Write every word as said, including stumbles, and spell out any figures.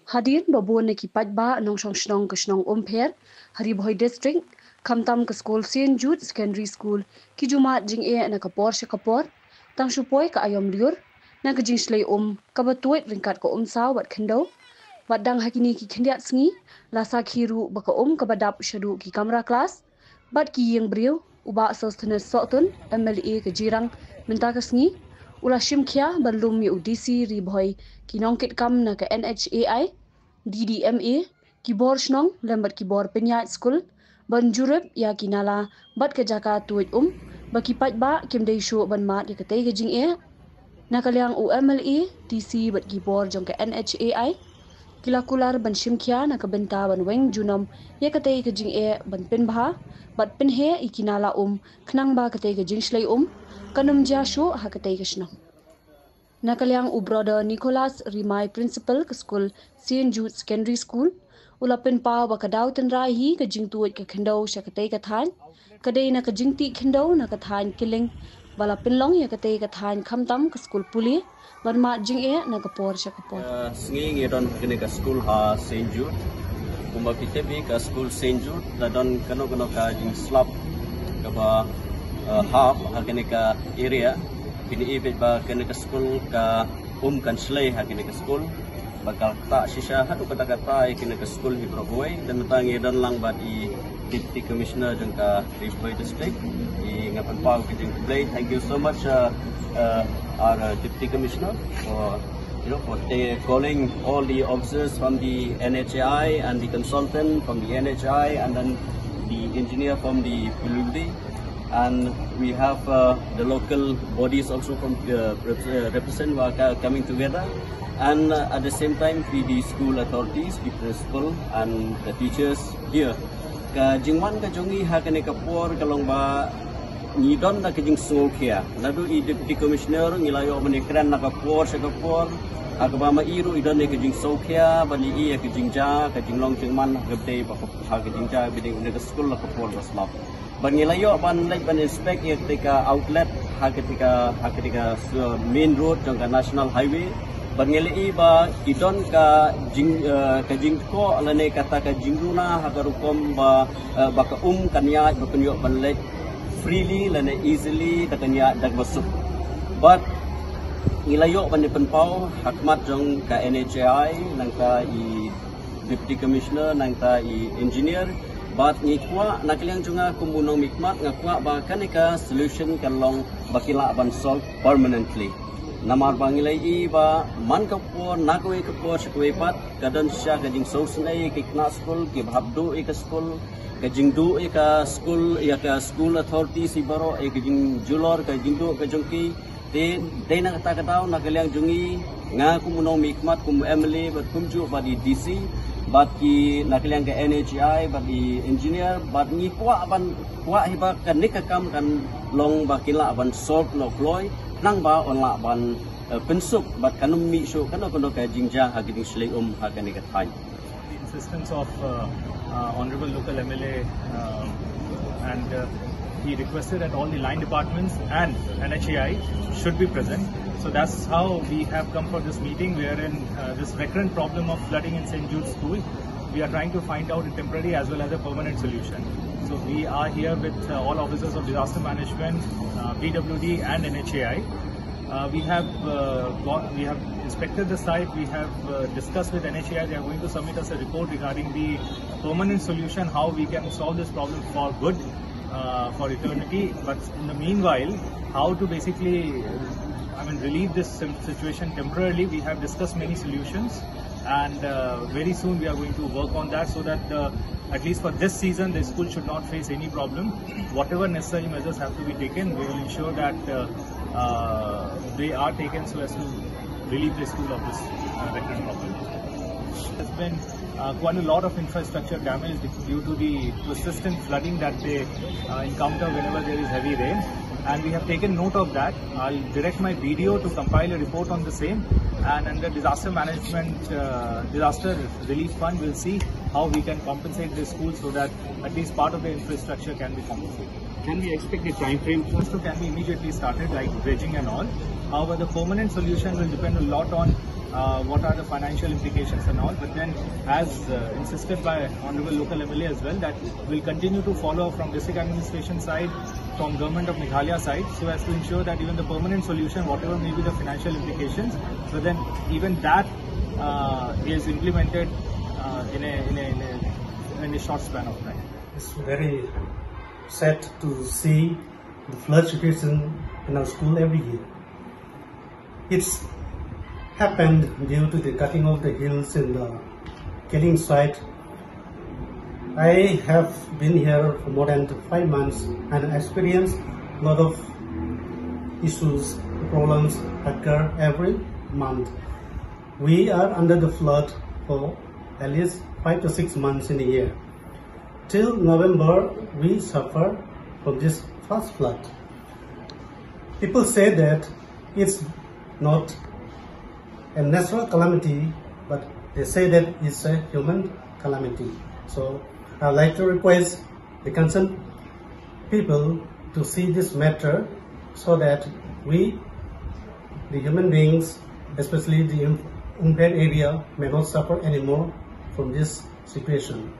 Hadien ba bun na ki paidbah nongshong shnong ka shnong Umpher ha Ri Bhoi District, khamtam ka skul Saint Jude Secondary School, ki ju mad jingeh na ka por sha ka por, tang shu poi ka aiom lyiur na ka jingshlei um kaba tuid ryngkat ka um saw bad khyndew. Bad dang ha kine ki khyndiat sngi la sakhi ruh ba ka um kaba dap shaduh ki kamra klas bad ki ïing briew. U Bah Sosthenes Sohtun, M L A ka Jirang mynta ka sngi, u la shim khia ban lum ïa u D C Ri Bhoi, ki nongkitkam na ka N H A I, D D M A, ki bor shnong lem bad ki bor pynïaid skul ban jurip ïa ki nala bad ka jaka tuid um ba ki paidbah kim dei shuh ban mad ïa katei ka jingeh. Na ka liang u M L A, D C bad ki bor jong ka N H A I ki la kular ban shim khia na ka bynta ban weng junom ïa katei ka jingeh, ban pynbha bad pynheh ïa ki nala um khnang ba katei ka jingshlei um kan ym jia shuh ha katei ka shnong. Na ka liang u Brother Nicholas Rimai, Principal ka skul Saint Jude Secondary School, u la pynpaw ba ka daw tynrai hi ka jingtuid ka khyndew sha katei ka thaiñ ka dei na ka jingtih khyndew na ka thaiñ Killing ba la pynlong ïa katei ka thaiñ khamtam ka skul pule ban mad jingeh na ka por sha ka por. Ka sngi ngi don ha kane ka skul ha Saint Jude. Kumba phi tip hi, ka skul Saint Jude la don kano kano ka jingslap kaba, eh, hap ha kane ka area. Phin ïohi beit ba kane ka skul ka um kan shlei ha kane ka skul. Ba ka ktah shisha haduh katta katta ïa kane ka skul hi baroh kawei. Te mynta ngi don lang bad i Deputy Commissioner jong ka Ri Bhoi District, i, nga pynpaw ka jingkhublei. Thank you so much, uh, uh, our, uh, Deputy Commissioner, for, you know, for ta-, calling all the officers from the N H A I and the consultant from the N H A I and then the engineer from the P W D. And we have, uh, the local bodies also from, uh, rep-, uh, represent who are co-, coming together. And, uh, at the same time, with the school authorities, the principal and the teachers here. Ka jingwan ka jong ngi ha kane ka por ka long ba ngi don da ka jingsngewkhia. Naduh i Deputy Commissioner ngi la ïoh ban ïakren na ka por sha ka por. Ha kaba ma i ruh i don da ka jingsngewkhia ban ïohi ïa ka jingjia, ka jinglong jingman ha ka bynta ba ka, ha ka jingjia ba dei na ka skul ha ka por ba slap. Ban ngi la ïoh ban leit ban inspect ïa katei ka outlet ha katei ka, ha katei ka, uh, main road jong ka National Highway. Ban ngi la ïohi ba i don ka jing, uh, ka jingkoh lane kata ka jingduna ha ka rukom ba, uh, ba ka um kan ïaid, ba kan ïoh ban leit freely lane easily, da kan ïaid da kaba suk. Bad ngi la ïoh ban ïa pynpaw ha khmat jong ka N H A I nangta i Deputy Commissioner nangta i engineer. Bad ngi kwah na ka liang jong nga kum u nongmihkhmat, nga kwah ba kane ka solution kan long ba ki lah ban solve permanently. Namar ba ngi la ïohi ba man ka por na kawei ka por sha kawei pat ka don shisha ka jingsngewsynei ïa ki khynnah skul kiba hap duh ïa ka skul, ka jingduh ïa ka skul, ïa ka school authorities hi baroh, ïa ka jingjulor ka jingduh ka jong ki. Te dei na kata ka daw na ka liang jong ngi, nga kum u nongmihkhmat, kum u M L A bad kumjuh bad i D C bad ki na ka liang ka N H A I bad i engineer, bad ngi kwah ban, kwah hi ba kane ka kam kan long ba kin lah ban solve noh kloi, khnang ba un lah ban, eh, pynsuk bad kan ym mih shuh kano kano ka jingjia ha ka jingshlei um ha kane ka thaiñ. The insistence of, uh, uh, Honorable local M L A, uh, and, uh, he requested that all the line departments and N H A I should be present. So that's how we have come for this meeting, wherein, uh, this recurrent problem of flooding in Saint Jude's School, we are trying to find out a temporary as well as a permanent solution. So we are here with, uh, all officers of disaster management, uh, P W D and N H A I. Uh, we have, uh, got, we have inspected the site. We have, uh, discussed with N H A I. They are going to submit us a report regarding the permanent solution, how we can solve this problem for good, uh, for eternity. But in the meanwhile, how to basically, I mean, relieve this sim-, situation temporarily. We have discussed many solutions, and, uh, very soon we are going to work on that so that, uh, at least for this season, the school should not face any problem. Whatever necessary measures have to be taken, we will ensure that, uh, uh, they are taken so as to relieve the school of this, uh, recurrent problem. There's been, uh, quite a lot of infrastructure damage due to the persistent flooding that they, uh, encounter whenever there is heavy rain, and we have taken note of that. I'll direct my B D O to compile a report on the same, and under disaster management, uh, disaster relief fund, we'll see how we can compensate the school so that at least part of the infrastructure can be compensated. Can we expect the time frame? Construction can be immediately started, like dredging and all. However, the permanent solution will depend a lot on uh, what are the financial implications and all. But then, as uh, insisted by Honorable Local M L A as well, that we'll continue to follow from district administration side, from government of Meghalaya side, so as to ensure that even the permanent solution, whatever may be the financial implications, but then even that uh, is implemented uh, in, a, in, a, in, a, in a short span of time. It's very sad to see the flood situation in our school every year. It's happened due to the cutting of the hills in the Killing site. I have been here for more than five months and experienced a lot of issues, problems occur every month. We are under the flood for at least five to six months in a year. Till November, we suffer from this first flood. People say that it's not a natural calamity, but they say that it's a human calamity. So I'd like to request the concerned people to see this matter so that we, the human beings, especially the Umphel area, may not suffer anymore from this situation.